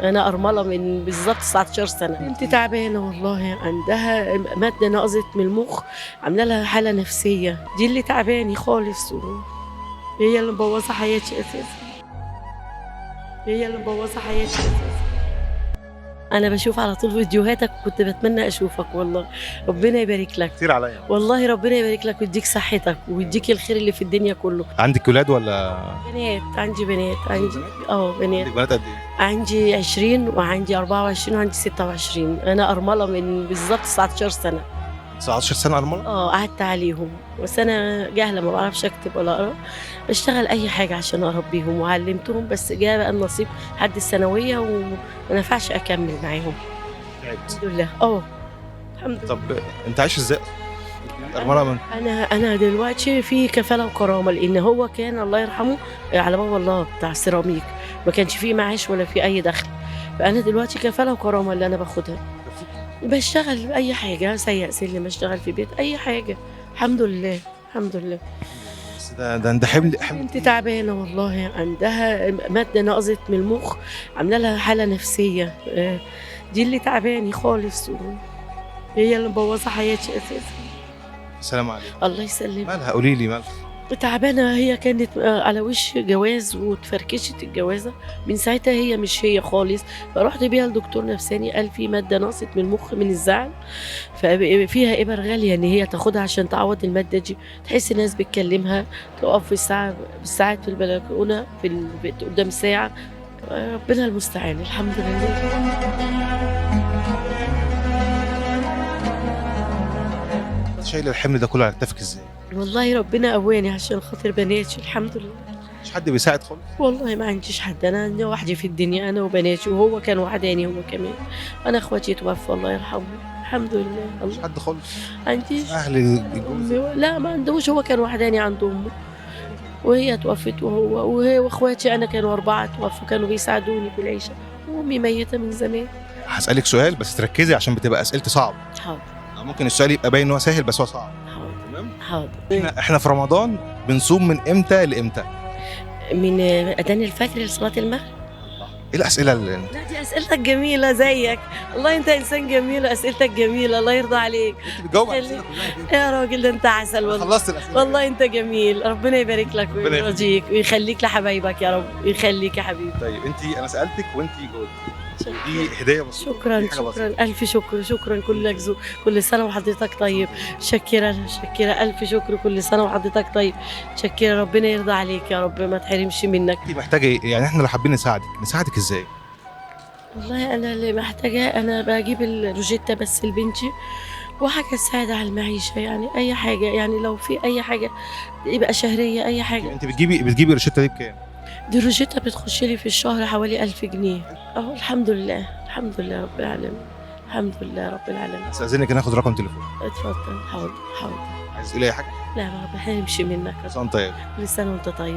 انا ارملة من بالظبط 19 سنة. بنتي تعبانة والله، عندها مادة نقصت من المخ، عامله لها حاله نفسية، دي اللي تعباني خالص، هي اللي مبوظه حياتي اساسا، هي اللي مبوظه حياتي اساسا. انا بشوف على طول فيديوهاتك وكنت بتمنى اشوفك والله. ربنا يبارك لك كتير عليا والله، ربنا يبارك لك ويديك صحتك ويديك الخير اللي في الدنيا كله. عندك ولاد ولا بنات؟ عندي بنات، عندي بنات. عندك بنات قد ايه؟ عندي 20 وعندي 24 وعندي 26. انا ارملة من بالظبط 19 سنة. 19 سنة ارملة؟ قعدت عليهم، بس انا جاهله ما بعرفش اكتب ولا اقرا، بشتغل اي حاجة عشان اربيهم وعلمتهم، بس جاء بقى النصيب لحد الثانوية وما نفعش اكمل معاهم. تعبت. الحمد لله. الحمد لله. طب انت عايش ازاي؟ ارملة من انا دلوقتي في كفالة وكرامة، لان هو كان الله يرحمه على باب الله بتاع سيراميك، ما كانش فيه معاش ولا فيه اي دخل، فانا دلوقتي كفالة وكرامة اللي انا باخدها. بشتغل اي حاجة، سيق سلم، اشتغل في بيت، اي حاجة. الحمد لله الحمد لله. بس ده حمل. بنتي تعبانة والله، عندها مادة نقصت من المخ، عامله لها حاله نفسية، دي اللي تعباني خالص، هي اللي مبوظه حياتي اساسا. السلام عليكم. الله يسلمك. مالها؟ قولي لي مالها. تعبانة، هي كانت على وش جواز وتفركشت الجوازه، من ساعتها هي مش هي خالص. فرحت بيها لدكتور نفساني، قال في مادة نقصت من المخ من الزعل، ففيها ابر غالية ان هي تاخدها عشان تعوض المادة دي. تحس الناس بتكلمها، تقف في الساعة بالساعات في البلكونه في البيت قدام ساعة. ربنا المستعان. الحمد لله. شايله الحمل ده كله على كتافك ازاي؟ والله ربنا قواني عشان خاطر بناتي، الحمد لله. مش حد بيساعد خالص؟ والله ما عنديش حد، انا لوحدي في الدنيا، انا وبناتي، وهو كان وحداني هو كمان. انا اخواتي توفوا الله يرحمهم، الحمد لله. مش حد خالص؟ عنديش اهل جوزك؟ لا ما عندوش، هو كان وحداني عند امه وهي توفت، وهو وهي واخواتي انا كانوا 4 توفوا، كانوا بيساعدوني في العيشة، وامي ميته من زمان. هسألك سؤال بس تركزي عشان بتبقى اسئلتي صعبة. حاضر. ممكن السؤال يبقى باين ان هو سهل بس هو صعب. حاضر. تمام؟ حاضر. احنا في رمضان بنصوم من امتى لامتى؟ من اذان الفجر لصلاة المغرب. ايه الاسئلة اللي لا دي اسئلتك جميلة زيك، والله انت انسان جميل واسئلتك جميلة، الله يرضى عليك. انت بتجاوب على الاسئلة كلها كده. يا راجل ده انت عسل والله. خلصت الاسئلة والله انت جميل، ربنا يبارك لك ويرضيك ويخليك لحبايبك يا رب، ويخليك يا حبيبي. طيب انت، انا سالتك وانت جاوبتي. دي هديه بسيطة. شكرا شكرا، الف شكر، شكرا، كلك ذوق، كل سنة وحضرتك طيب. شكرا شكرا، الف شكر، كل سنة وحضرتك طيب، شكرا، ربنا يرضى عليك يا رب، ما تحرمش منك. انت محتاجه ايه؟ يعني احنا لو حابين نساعدك، نساعدك ازاي؟ والله انا اللي محتاجاه، انا بجيب الروجيتا بس لبنتي، وحاجه تساعد على المعيشة، يعني اي حاجة، يعني لو في اي حاجة يبقى شهرية، اي حاجة. انت بتجيبي الروشته دي بكام؟ دي الروشته بتخش لي في الشهر حوالي 1000 جنيه. اهو الحمد لله، الحمد لله رب العالمين، الحمد لله رب العالمين. استاذنك ناخد رقم تليفون. اتفضل. حاضر حاضر. عايز تقولي اي حاجة؟ لا ما بحرمش منك. كل سنة وانت طيب. كل سنة وانت طيب.